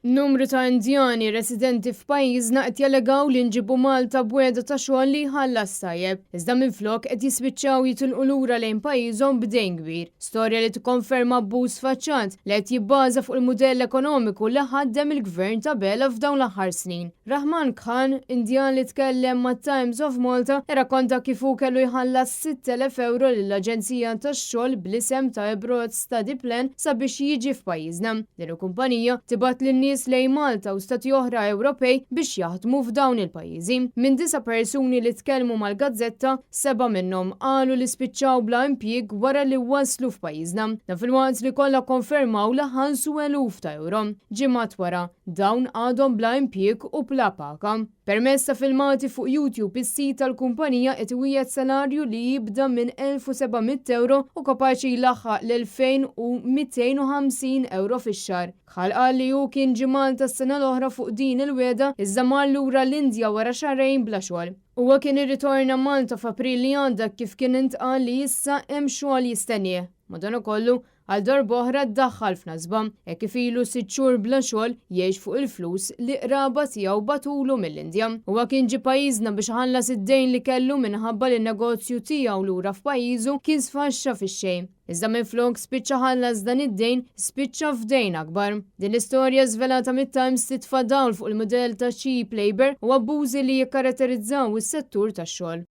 Numru ta' Indjani residenti f'pajjiżna qed jallegaw li nġiebu Malta b'wegħda ta' xogħol li jħallas tajjeb, iżda minflok qed jispiċċaw jitilqu lura lejn pajjiżhom b'dejn kbir. Storja li tikkonferma abbuż sfaċċat li qed jibbaża fuq il-mudell ekonomiku li ħaddem il-Gvern t'Abela f'dawn l-aħħar snin. Rahman Khan, Indjan li tkellem mat-Times of Malta, irrakkonta kif hu kellu jħallas 6,000 ewro lill-aġenzija tax-xogħol bl-isem ta' Abroad Study Plan sabiex jiġi f'pajjiżna. Din il-kumpanija tibgħat lin-nies lejn Malta u stati oħra Ewropej biex jaħdmu f'dawn il-pajjiżi. Minn disa' persuni li tkellmu mal-gazzetta, Sebgħa minnhom qalu li spiċċaw bla impjieg wara li waslu f'pajjiżna. Dan filwaqt li kollha kkonfermaw li ħallsu eluf ta' ewro. Ġimgħat wara, dawn għadhom bla impjieg u bla paga. Permezz ta' filmati fuq YouTube is-sid tal-kumpanija qed iwiegħed salarju li jibda minn 1,700 ewro u kapaċi jlaħħaq l-2,250 ewro fix-xahar. Khan qal li hu kien ġie Malta s-sena l-oħra fuq din il-wiegħda iżda mar lura l-Indja wara xahrejn bla xogħol. Huwa kien irritorna Malta f'April li għadda kif kien intqal li issa hemm xogħol jistennieh. Madankollu, għal darb'oħra ddaħħal f'nasba, hekk kif ilu sitt xhur bla xogħol jgħix fuq il-flus li qraba tiegħu bagħtulu mill-Indja. Huwa kien ġie pajjiżna biex iħallas id-dejn li kellu minħabba li n-negozju tiegħu lura f'pajjiżu kien sfaxxa fix-xejn. Iżda minflok spiċċa ħallas dan id-dejn, spiċċa f'dejn akbar. Din l-istorja żvelata mit-Times titfa' dawl fuq il-mudell ta' cheap labour u abbużi li jikkaratterizzaw is-settur tax-xogħol.